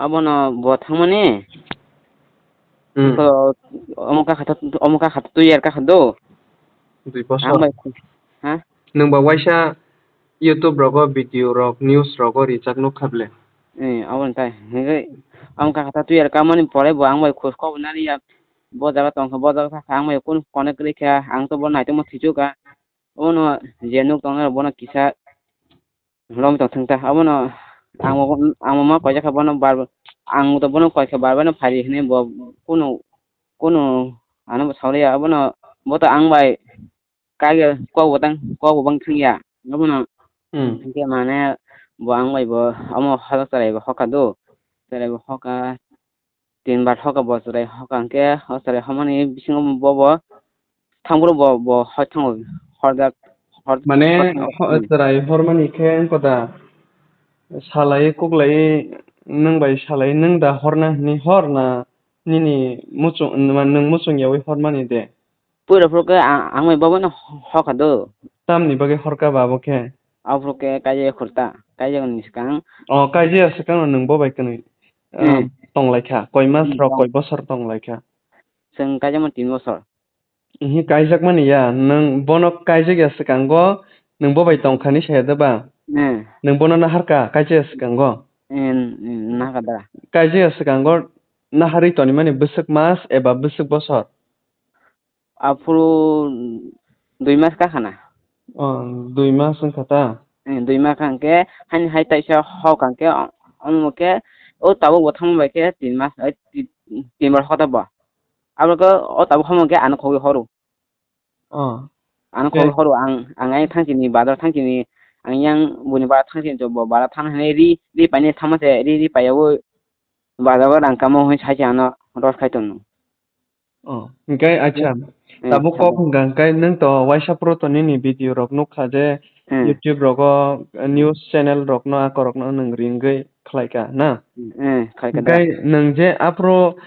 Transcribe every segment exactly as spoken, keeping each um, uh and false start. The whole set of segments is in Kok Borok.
Abono bo thangmani. Hmm. To omo kakha to, omo kakha to tuiyar kakha do. Dui bosor. Ang bai khu-, ha? Nwng ba waisa YouTube rogo video rok, news rogo rijak nukha ble. Eh, aboni tai. Hingke ang kakha to tuiyar kamani pore bo ang bai khus kok nani ya. Bo jaga tongkha, bo jaga thakha, ang bai kun connect rikha, ang to bo naitongma thichukha. Abono je nuk tongnai rok bono kisa lom tong thung ta. Abono ang bo, ang bo ma koijak kha bono bar, ang to bono koi kha bar bar no phari hwnwi bo kunu, kunu ano bo sawi ya. Abono bo to ang bai kaiga kok bo tang, kok bo bang thung ya. Abono Hmm. hingke mane bo ang bai bo omo hojak chwrai bo hoka do. Chwrai bo hoka. Tin bar hoka bo chwrai hoka hwnkhe, o chwrai hokmani bisingo bo, bo thangphuru bo, bo hoi thango, horjak, hor-, Mane hor thango. Ho-, Hmm. chwrai hormani khe wngkha da, salai kuklai nwng bai salai nwng da horna hwnwi hor na nini muchung, nwng muchung yaui hormani de? Puila phuru khe ang, ang bai bo bono ho-, hoka do. Tamni bagwi horka ba abo khe? Aphuru khe kaijak khurta, kaijak ni swkang. O, kaijak swkang no nwng bo bai kwnwi, ah, Hmm. tonglaikha, koi mas Hmm, rok, tong. koi bosor tonglaikha? Chwng kaijakma tin bosor. Ihi kaijakmani ya, nwng bono kaijak ya swkango, nwng bo bai tongkha ni saya da ba? Hmm. Nwng bono naharka, kaijak ya swkango? Hmm, hmm, naharka da. Kaijak ya swkango naharwi tonimani bwswk mas eba bwswk bosor? Aphuru dui mas kakhana. O, dui mas wngkha ta? Eh, dui mas hwnkhe, haini hai taisa hok hwnkhe, o-, omo khe, o tabuk bo thangma bai khe tin mas, eh, ti-, tin bar hota bo. Abo khe o tabuk hamo khe ano khogwi horo. O. Ano Khe- khogwi horo ang, ang yang thangchini, bazar thangchini, ang yang buni bazar thangchini, to bo bazar thang hwnwi ri, ri painai thangma se, ri, ri paiyaui bazar o rang kamo hwnwi sai se ano roast khai tongno. Oh, hingke acha, Hmm, tabuk kok sabo. Hingka hingke nwng to waisa phuru to nini video rok nukha je Hmm. YouTube rogo, eh, news channel rokno akorokno nwng ringwi khlaika na? Hmm, khlaika da. Hingke nwng je aphuru,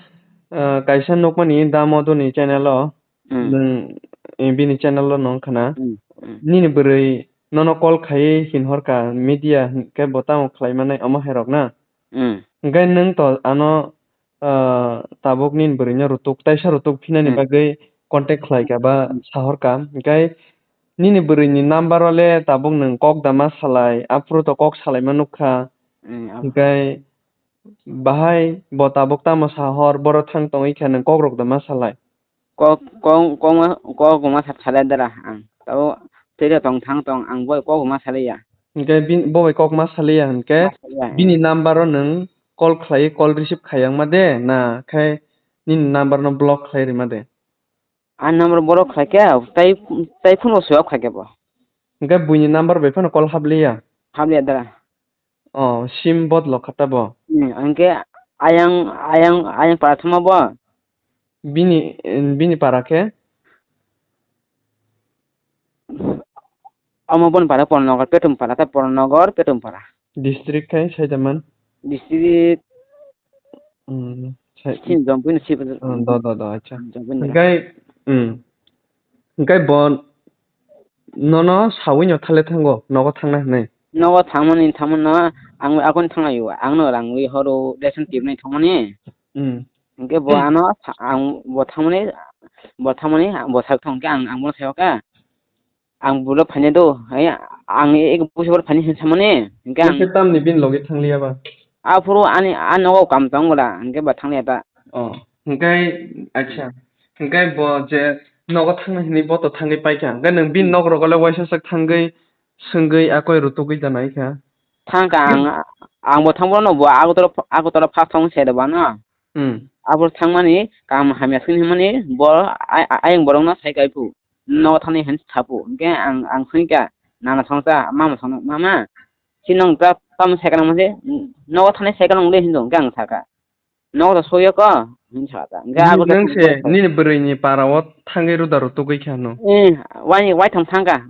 eh, kaisa nukmani Damoduni channel o, Hmm. nwng, eh, bini channel o nwng khna. Hmm, hmm. Nini bwrwi nono call khai hinhorka media hingke bo tamo khlai manai omo hai rok na? Hmm. Hingke nwng to ano ah, tabuk nini bwrwino rutuk, taisa rutuk phinani Hmm. bagwi contact khlai ka ba Hmm. sahor ka. Hingke nini bwrwini number o le tabuk nwng kok da ma salai, aphuru to kok salaima nukha. Hmm, abo. Hingke bahai bo tabuk tamo sahor, boro thang tongwi khe nwng kok rok da ma salai. Kok, kok, kok ma, kok ma sa-, salai dara ang. Tabo twi tong thang tong ang bo kok ma salai ya. Hingke bin-, bo bai kok ma saliya hingke Ma saliya, bini eh. Number o nwng call khlai, call receive khai yang ma de, na khe nini number no block khlai rima de? Ani number block khlai khe, tai, tai phone o switch off khai khe bo. Hingke buini number bai phano call habliya? Habliya da. Oh, sim bodlo kha ta bo? Hmm, hingke ayang, ayang, ayang para thangma bo? Bini, bini para khe? Omo boni para Pornogor, Petum para, ta Pornogor, Petum para. District khai Saidaman? District Hmm, sai- Sin Jompui no si. Hmm, do, do, do, acha. Jompui no. Hingkai, hmm. Hingkai bo nono sawi no thale thango, nogo thangna hinwi. Nogo thangmani, thangmani no, ang akon thanglaio, ang no rangwi horo, ration tibnai thangmani. Hmm. Hingke bo Hmm. ano sa-, ang bo thangmani, bo thangmani, bo sak thangke ang, ang bono sayoka. Ang bulo phainai do, hai, ang ek busi bor phainai hinwi samani, hingke ang Nokhe tamni bini loge thangliya ba? Aphuru ani, a nogo kam tong bwla, hingke ba thangliya ta. Oh, hingke, acha. Hingke bo je nogo thangna hinwi bo to thangwi paikha. Hingke nwng bini Hmm. nok rogo le waisa sak thangwi, swngwi, akoi rutugwi da naikha. Thangkha ang, ang bo thangbo no bo Agartala, Agartala first thang se da ba no. Hmm. Abo thangmani kam hamya sini hwnmani bo ai-, ai-, ayang borokno sai kai phu. Nogo thani hwn sa phu. Hwnkhe ang, ang sini kha, nana thangsa, mama thangno, "Mama, si nwng ta tamo sai kanang mase? Nogo thani sai kanang le," hinwi hwnkhe ang sakha. "Nogo da soyokho," hinwi sakha. Hwnkhe Nini, abo nwng se nini bwrwini para o thangwi ruda rutugwi kha no? Eh, wani waitham thangkha.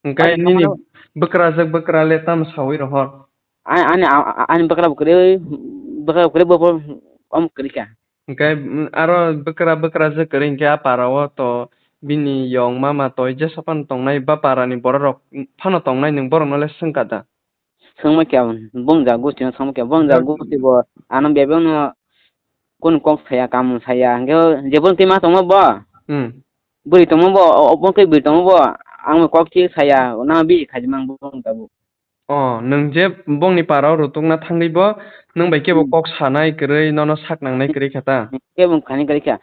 Hwnkhe ani nini thangmano bwkrajwk bwkra le tamo sawi rohor? A-, ani, a-, a-, ani bwkra bwkrwi, bwkra bwkrwi bo, bo, om kwrwi kha. Hwnkhe, mm, aro bwkra bwkrajwk kwrwi hwnkhe a para o to bini yong mama toi jesa phano tongnai ba para ni borok rok phano tongnai, nwng borok no le swngkha da? Swngma khe, bung ja gusti no swngma khe, bung ja gusti bo ano bebak no kun kok saya, kam saya. Hingke jebon twi ma tongma bo. Hmm. Bwrwi tongma bo, o, o, bung twi bwrwi tongma bo. Ang kok chi saya, na bi khai mang bung tabuk. Oh, nwng je bongni parao rutukna thangwi bo, nwng bai kebo Hmm. kok sanai kwrwi, nono sak nangnai kwrwi kha ta? Kebo khani kwrwi kha.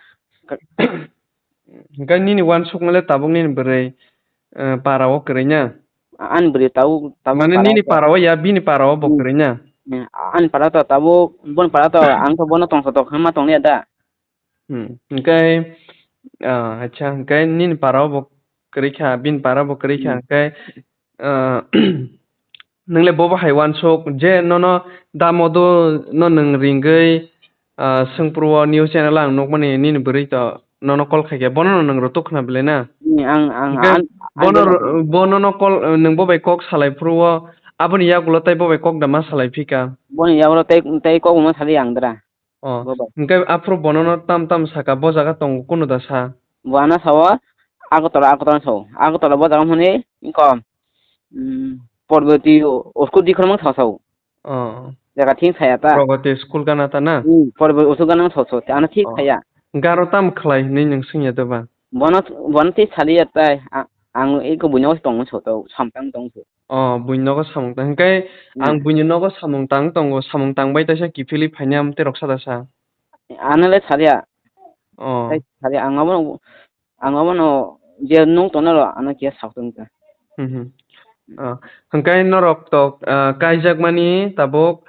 Hwnkhe nini uansukmale tabuk nini bwrwi, eh, parao kwrwi na? Ani bwrwi tabuk, tabuk Mane parao nini kha. Parao ya, bini parao bo Hmm. kwrwi na? Hmm, ani para to tabuk, boni para to, ang to bono tongsa tok hwnma tongya da. Hmm. Hingke, ah, acha, hingke nini parao bo kwrwi kha, bini parao bo kwrwi kha, Hmm. hingke, ah, nwng le bobo hai uansuk je nono damodo no nwng ringwi, ah, swngpru o news channel ang nukmani nini bwrwi to nono call khaikhe bono no nwng rutuk khna belai na? Hmm, ang, ang, Hingke ang, ang bono, bono ro-, bono no call, nwng bo bai kok salai phuru o aboni yagulo tei bo bai kok da ma salai phika? Boni yagulo tei, tei kok ma salai ang dra. Oh, Bo bai. Hingke aphuru bono no tam tam saka, bo jaga tongo kunu da sa? Bo ano sao, Agartala, Agartala sao. Agartala bo jaga hwnwi, ingko, mm, Parbati o-, Oskul dikhormang sao sao. Oh. Jaga thing saya ta. Pragati school gana ta na? Hmm, Parbati Oskul gana sao sao. Ano thik Oh. saya. Garo tam khlai hwnwi nwng swngya doba? Bono, bono thik saliya tai. A-, ang iko buino tongmo sao tau, samtang tong sao. Oh, buino nogo samung tang. Hingke Hmm. ang buino nogo samung tang tongo, samung tang bai taisa kiphilwi phaini amo tei rok sada sa. Ano le saria. Oh. Tai saria ang abono, ang abono je nung tongnai ro ano khe sak tong kha. Hmm, hmm. Ah, hingke norok to, ah, kaijakmani tabuk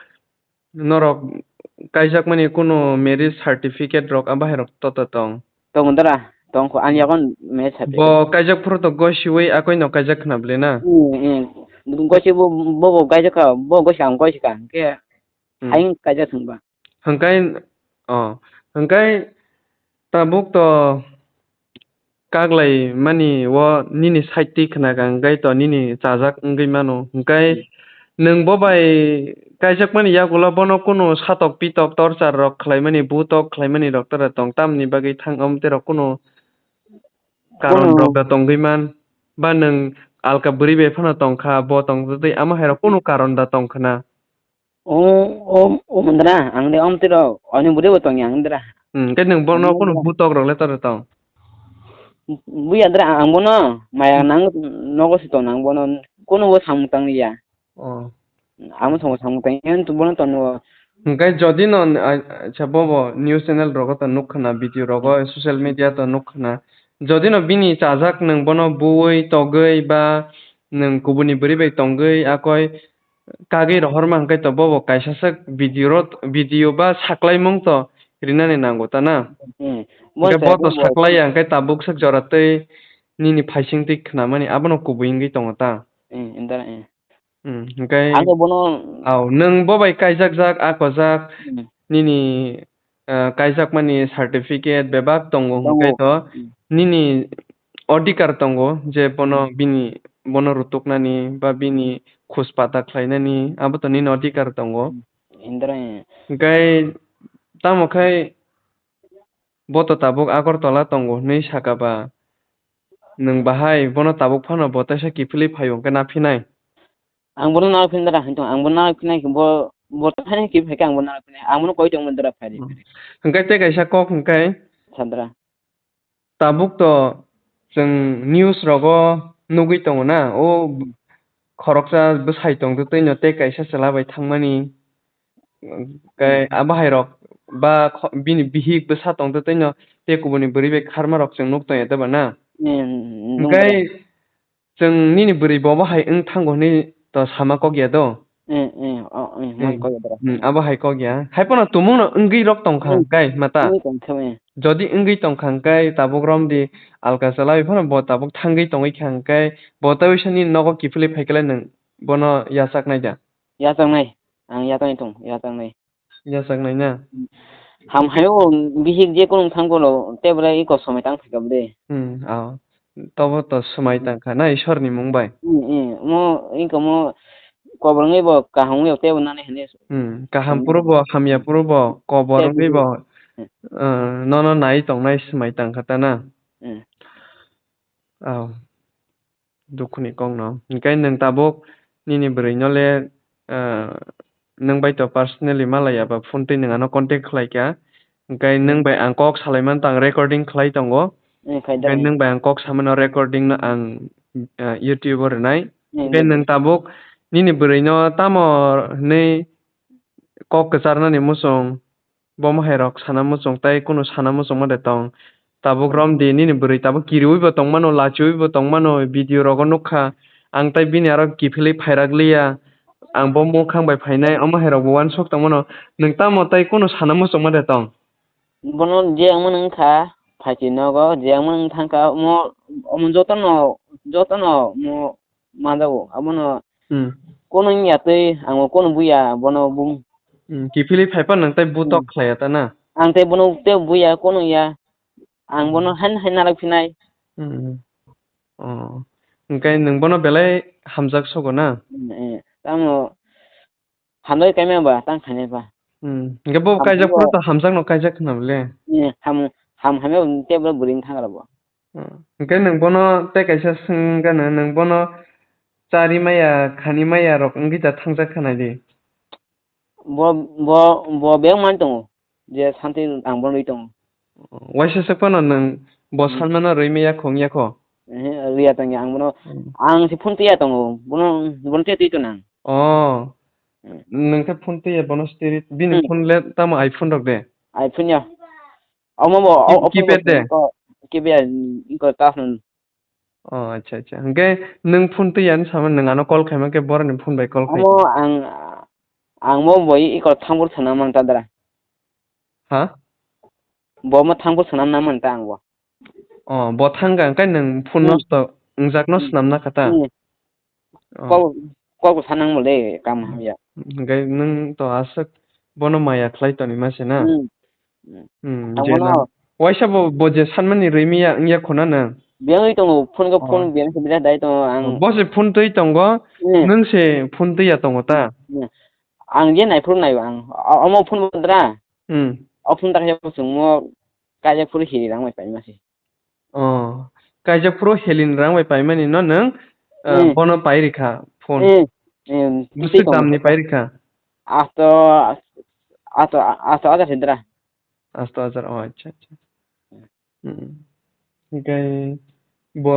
norok kaijakmani kunu marriage certificate rok abo hai rok to to tong? Tong dara, tong kho, ani Hmm. yagon marriage certificate. Bo kaijak phuru to gosiwi akoi no kaijak khna bwle na? Hmm, hmm. Gosi bo, bo, bo kaijak kha, bo gosi ang gosi kha, hingke Hmm. ayang kaijak thwng ba. Hingkai, oh, hingkai tabuk to kaglai mani o nini side twi khna kha, hingkai to nini chajak wngwi mano. Hingkai Hmm. nwng bo bai kaijak mani yagulo bono kunu satok pitok torchar rok khlai mani, butok khlai mani rok tara tong tamni bagwi thang om tei rok kunu karon Kunu rok da tongwi man? Ba nwng alka bwrwi bai phano tong kha, bo tong twi amo hai rok kunu karon da tong khna? O, o, o, mandra, ang de om tiro, oni bwrwi bo tongya, ang dra. Hmm, khe nwng bono Ang kunu dra. Butok rok le tor tong? Buya dra, ang bono, maya Hmm. nang, nogo si tong nang bono, kunu bo samung tang ya. Oh. Amo samung samung tang ya, tu bono tong no. Hingkai jodi no, a, a, acha, bobo news channel rogo to nuk khna, video rogo, social media to nuk khna. Jodi no bini chajak nwng bono buwi togwi ba nwng kubuni bwrwi bai tongwi akoi kagwi rohorma hwnkhe to bobo kaisa sak video ro, video ba saklaimung to rinani nango ta na? Hmm. Hwnkhe bo to saklaiya hwnkhe tabuk sak jora tei nini phaising twi khnamani abono kubui wngwi tongo ta? Hmm, hmm. Hmm, hwnkhe ang khe bono au, nwng bo bai kaijak jak, a kojak, Hmm. nini ah, kaijakmani certificate bebak tongo, tongo. Hwnkhe to Hmm. nini odhikar tongo je bono Hmm. bini, bono rutuknani ba bini khuspata khlainani abo to nini odhikar tongo. Hmm. Indra, eh. Hwnkhe tamo khai bo to tabuk Agartala tongo hwnwi saka ba? Nwng bahai bono tabuk phano bo teisa kiphilwi phaio hwnkhe na phinai? Ang bono nang phinai dara, hwnkhe ang bono nang phinai, bo, bo to phainai kiphilwi khe ang bono nang phinai. Ang bono koi tongmani dara phai. Hmm. Hwnkhe tei kaisa kok hwnkhe Sandra. Tabuk to chwng news rogo nugwi tongo na, o Hmm. khoroksa bwsai tongtwi twino tei kaisa chwla bai thangmani. Hwnkhe Hmm. abo hai rok ba kho-, bini bihik bwsa tongtwi twino tei kubuni bwrwi bai kharma rok chwng nuk tongya tei ba na? Hmm, Hwnkhe nukjagwi. Chwng nini bwrwi bobo hai wng thango hwnwi to sama kok ya do? Eh, eh, oh, eh, hmm, man kok ya dara. Hmm, abo hai kok ya. Hai phano tumung no wngwi rok tong kha, hmm, kai mata. Wngwi tong kha, eh. Jodi wngwi tong kha, kai tabuk romdi alka chalai phano bo tabuk thangwi tongwi kha, kai bo tei wisa nini nogo kiphilwi phai khe nwng bono yachak nai da? Yachak nai. Ang yachak nai tong, yachak nai. Yachak nai na? Ham hai o, bihik je kunu thang phano tei bwlai iko somoi tang thika bwde. Hmm, ah. Tobo to swmai tang kha na Ishwar ni mung bai. Hmm, hmm. Mo, iko mo, kobor wngwi bo, kaham wngwi bo tei bo nani hwnwi. Hmm, kaham puro bo, hamya puro bo, kobor wngwi bo, hmm, eh, nono nai tongnai swmai tang kha ta na? Hmm. Ah. Dukhuni kokno. Hwnkhe nwng tabuk nini bwrwino le ah, nwng bai to personally malaiya ba phone twi nwng ano contact khlai kha. Hwnkhe nwng bai ang kok salai mano, ang recording khlai tongo. Hwnkhe nwng bai ang kok samano recording no ang, ah, YouTube o rwnai. Hwnkhe nwng tabuk nini bwrwi no tamo hinwi kok kwcharnani muchung, bo mohairok sana muchung tei kunu sana muchungma de tong. Tabuk romdi nini bwrwi tabuk kiriwi bo tongmano, lachiwi bo tongmano, video rogo nukha. Ang tei bini aro kiphilwi phairak liya. Ang bo mukhang bai phainai, omo hairok bo uansuk tongmano. Nwng tamo tei kunu sana muchungma de tong? Bono je wngmani wngkha, phaiti nogo, je wngmani wng thangkha, omo, omo jotono, jotono omo manjago. Abono Hmm. Kono wngya tei, ang bo kono buya, bono bung. Hmm, kiphilwi phaipa nwng tei butok Hmm. khlaiya ta na? Ang tei bono tei buya, kono ya. Ang bono Hmm. hain, hain narak phinai. Hmm. Oh. Hwnkhe nwng bono belai hamjak sogo na? Hmm, eh. Tamo hamjak kaimya ba, tang khainai ba. Hmm. Hwnkhe bo Ham kaijak phuru bo. To hamjakno kaijak khna bole? Hmm, ham, ham hamya tei bo bwrwini thang rabo. Hmm. Hwnkhe nwng bono tei kaisa swng gana, nwng bono chari maya, khani maya rok wngwi da thangjak kha nai di. Bo, bo, bo bebak man tongo, je santi ang bono rwi tongo. Waisa swk phano nwng bo Hmm. sanmano rwi maya kho wngya kho? Eh, rwya tongya ang bono, Hmm. ang se phone twiya tongo, bono, bono tei twi tonang. Oh. Hmm. Nwng khe phone twiya bono se twi, bini Hmm. phone le tamo iPhone rok de? iPhone ya. Omo bo, Ki-, o, open keypad de? Ko, keypad, iko ta phone. Oh, acha, acha. Hwnkhe nwng phone twi ani sama nwng ano call khaima khe boroni phone bai call khai. Omo ang, ang mo bo iko thangphuru swnam man ta dra. Ha? Bo mo thangphuru swnam na man ta ang bo. Oh, bo thangkha hwnkhe nwng phone Hmm. nosto wngjak no Hmm. swnam na kha ta? Hmm. Oh. Kok, kok bo sanang mo le, kam Hmm. hamya. Hwnkhe nwng to aswk bono maya khlai toni ma se na? Hmm. Hmm. Hmm, Ang je bono na. Waisa bo, bo je sanmani rwi miya wngya khuna na? Biyang wi tongo, phone ko Oh. phone biyang se birat dai tongo ang. Oh, bo se phone twi tongo, Hmm. nwng se phone twi ya tongo ta? Hmm. Ang je naiphuru nai ang. O-, omo phone bo dra. Hmm. O phone ta khe bo chwngmo kaijak phuru hiri rang bai pai ma se. Oh, kaijak phuru helin rang bai paimani no nwng, ah, Hmm. bono pai rikha phone. Hmm. Hmm. Bwswk Twi damni tong. Pai rikha? Asto, asto, asto hajar hindra. Asto hajar, oh, acha, acha. Hmm. Hwnkhe bo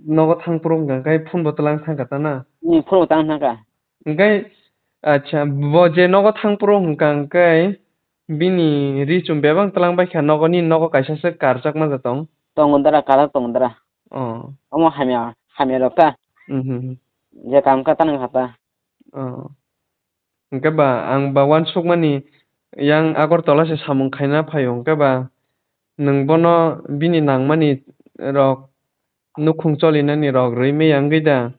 nogo thang phuru hwnkha khe phone bo twlang thangkha ta na? Hmm, phone bo twlang thangkha. Hwnkhe, acha, bo je nogo thang phuru hwnkha hwnkhe, bini ri chum bebak twlang bai kha, nogo ni nogo kaisa se karjak ma ja tong? Tongo dara, karjak tongo dara. Oh. Omo hamya, hamya rok ta. Mhm. Je kam ka tanang kha ta. Oh. Hwnkhe ba ang ba uansukmani yang Agartala se samung khaina phaio, hwnkhe ba nwng bono bini nangmani rok nukhung cholinani rok rwi maya wngwi da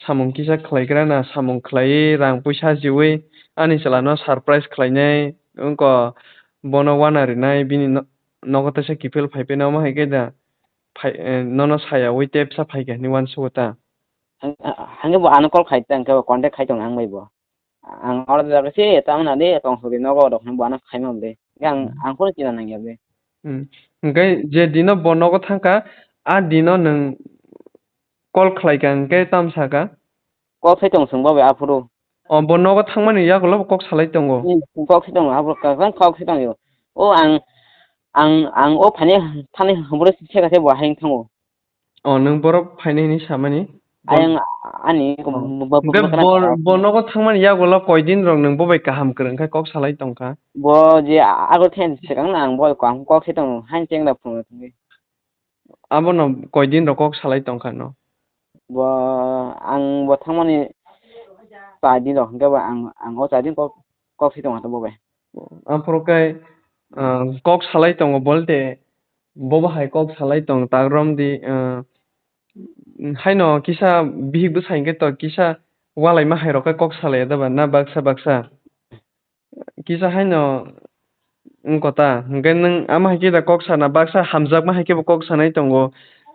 samung kisa khlaigrana, samung khlaiwi rang puisa jiwi ani chwlano surprise khlainai, wngkha bono uana rinai, bini no-, nogo teisa kiphil phaiphai nai, omo hai khe da phai-, eh, nono sayawi tepsa phaikha hinwi uansugo ta. Ang, a-, hwnkhe bo ano call khai ta, hwnkhe bo contact khai tongo ang bai bo. Ang oro jaga se tamo na de tong sori nogo rok hinwi bo ano khai ma de. Ang, Hmm. Ang phone china nang ya de. Hmm. Hwnkhe je dino bo nogo thangkha, a dino nwng call khlaikha hwnkhe tamo sakha? Kok sai tong chwng bo bai aphuru. O bo nogo thangmani yagulo bo kok salai tongo. Hmm, kok sai tongo, aphuru kok, kok sai tongo. O ang, ang, ang o phani, thani hwnkhe se kha se bo hai thango. O, nwng borok phainai hinwi samani? Ayang ani Oh. Hwnkhe bo, bo nogo thangmani yagulo koidin rok nwng bo bai kaham kwrwng khe kok salai tongkha? Bo je ago then swkang na ang bo kaham kok se tongo, hain cheng da phungo thangwi. Abono koidin rok kok salai tongkha no? Bo ang bo thangmani char din rok hwnkhe bo ang, ang o char din kok, kok se tongo bo bai. Aphuru khe, ah, kok salai tongo bolte, bo bahai kok salai tong, tak romdi, ah, haino kisa bihik bwsa hinkhe to kisa walaima hai rok khe kok salai ya da ba, na baksa baksa? Kisa haino wngkha ta, hinkhe nwng ama hai khe da kok sana, baksa hamjakma hai khe bo kok sanai tongo,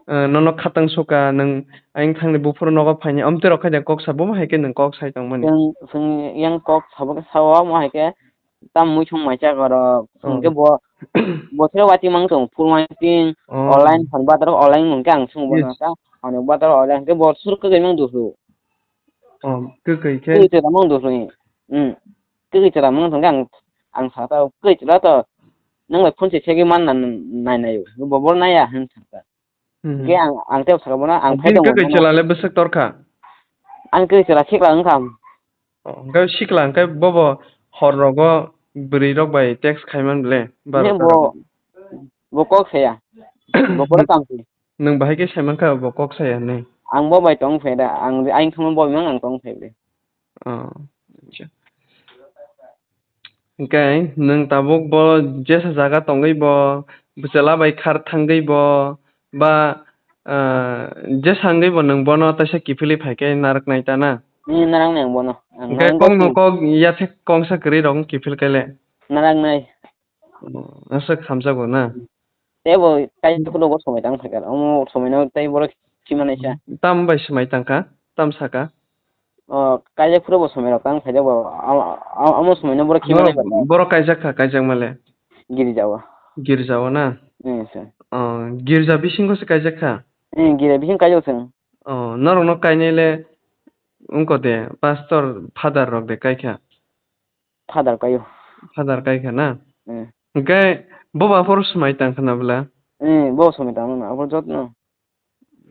ah, nono khatang suka, nwng ayang thangni buphuru nogo phaini, amtwi rok khe da kok sa, bo hai khe nwng kok sai tongmani. Chwng, chwng yang kok sabo khe sao, omo hai khe Tam muisung maisa koro, Oh. Hwnkhe bo, bo sero watwi mang tong, full watwi, Oh. Online, hwn batar online hwnkhe ang swng bono Yes. ta, hwn batar online hwnkhe bo sur kwkwi mang dusru. Oh, kwkwi khe? Kwkwi se tamo dusru. Hmm. Kwchwla mung thangkhe ang, ang sakha, kwchwla to nwng bai phone se segwi man na, nai nai o. Bo bor naiya hwn sakha. Hmm. Hwnkhe ang, ang tei sakha bono, ang phai Bini tongo kwchwla le bwswk torkha? Ang kwchwla sikla wngkha. Oh, hwnkhe sikla hwnkhe bobo hor rogo bwrwi rok bai text khaiman le, baro Hwnkhe ta bo, rogo. Bo kok saya. Bo pura tang si. Nwng bahai khe saimankha bo kok saya hinwi? Ang bo bai tong phai da, ang, ang thangma bo mang ang tong phai de. Oh, acha. Hwnkhe nwng tabuk bo jesa jaga tongwi bo, bwchwla bai khar thangwi bo, ba, ah, jesa wngwi bo nwng bono taisa kiphilwi phai khe narwknai ta na? Hmm, narwknai ang bono. Ang Hwnkhe narwk kokno gotwi. Kok yathek kongsa kwrwi rok wng kiphil khe le? Narwknai. Oh, aswk hamjago na? Tei bo kaisa phuru bo somai tang phaikha, omo somai no tei borok khimanai sa. Tam bai swmai tangkha, tam saka? O, kaijak phuru bo somai rok tang phaijak bo, amo, amo, amo somai no borok khimanai Borok, ba. Borok kaijak kha, kaijak male? Girja o. Girja o na? Hmm, sir. O, girja bisingo se kaijak kha? Hmm, girja bising kaijak sir. O, norok no kainai le wngkha de, pastor, father rok de kaikha? Father kaio. Father kaikha na? Hmm. Hwnkhe boba phoro swmai tangkha na bwla? Hmm, bo somai tang na, abo jotno.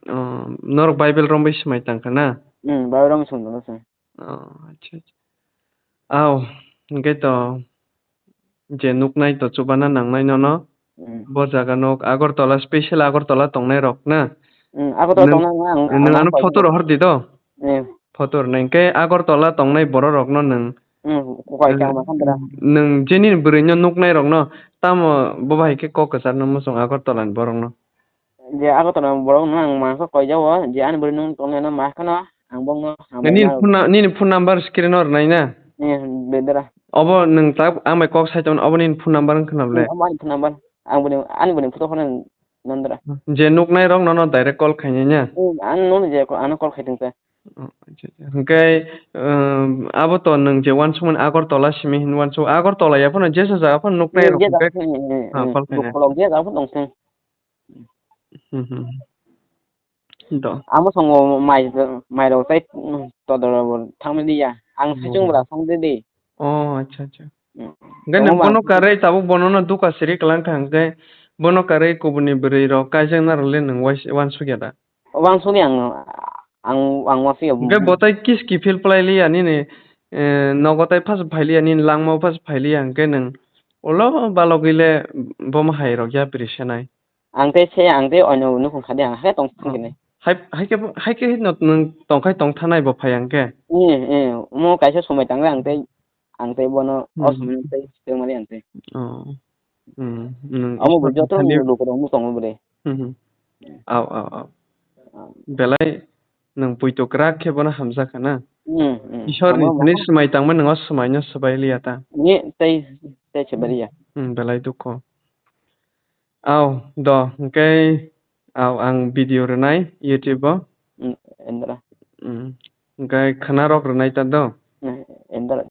Oh, norok Bible romwi swmai tangkha na? Hmm, Bible romwi swmai tangkha. Oh, acha, acha. Aw, hwnkhe to je nuknai to chubana nangnai nono. Hmm. Bo jaga nok Agartala, special Agartala tongnai rok na? Hmm, Agartala Nwng, tongnai rok ang, nwng ang ano photo rohor di do. Hmm. Photo rwnai hwnkhe Agartala tongnai borok rokno nwng, Hmm, kukai eh, kang ma khandra. Nwng jeni bwrwino nuknai rokno tamo bo bai khe kok kwcharno muchung Agartala ni borokno? Je Agartala borok no ang mangsa koijao, je ani bwrwi nung tongnaino ma kheno ang bokno hambai Nini na phone na-, nini phone number screen o rwnai na? Ni bedera. Obo nwng tak ang bai kok sai tongmani, obo nini phone number wngkha na ble? Obo ani phone number. Ang bwrwi, ani bwrwi photo phone nandra. Je nuknai rok nono direct call khainai na? Hmm, ang nono je ko-, ano call khai tongsa. Oh, acha, acha. Hwnkhe, um, abo to nwng je wansukmani Agartala simi hin wansuk, Agartala ya phano jesa jaga phano nuknai rok hwnkhe, call khainai. Bokolok je jaga phano tongsa. Hmm, hmm. Do. Amo songo mai, mai rok tai, mm, todor rok thangmani ya. Ang saichung bwla song de di. Oh, acha, acha. Mm. Hwnkhe nwng bono karwi tabuk bono no duka siri kwlang kha hwnkhe bono karwi kubuni bwrwi rok kaijak na rwle nwng wais-, wansuk ya da? Wansuk ya ang, ang, ang wansuk ya. Hwnkhe bo tai kis kiphil phlai liya nini, eh, nogo tai phas phai liya nini langmao phas phai liya hwnkhe nwng ulo balogwi le bomo hai rok yapri senai. Ang tei se, ang tei oino nukhung kha de, ang hai tong thang khe nai. Hai, hai khe, hai khe no nwng tong khai tong thanai bo phai ang khe. Eh, eh, omo kaisa somai tang ang tei, ang tei bono o Hmm. somai tei tei mali ang tei. Oh. Hmm, nwng Omo bo Ishwar joto thani- lukurok no tongo bre. Hmm, hmm. Au, au, au. Au. Belai nwng puito kwrak khe bono hamjak kha na? Hmm, hmm. Ishwar ni Amo thani mo- swmai tangma nwng o swmai no swbai liya ta? Ni tei, tei se bari ya. Hmm, belai dukho. Au, do, hwnkhe, au, ang video rwnai YouTube o. Mm, endra. Mm, hwnkhe khwna rok rwnai ta do? Mm, endra.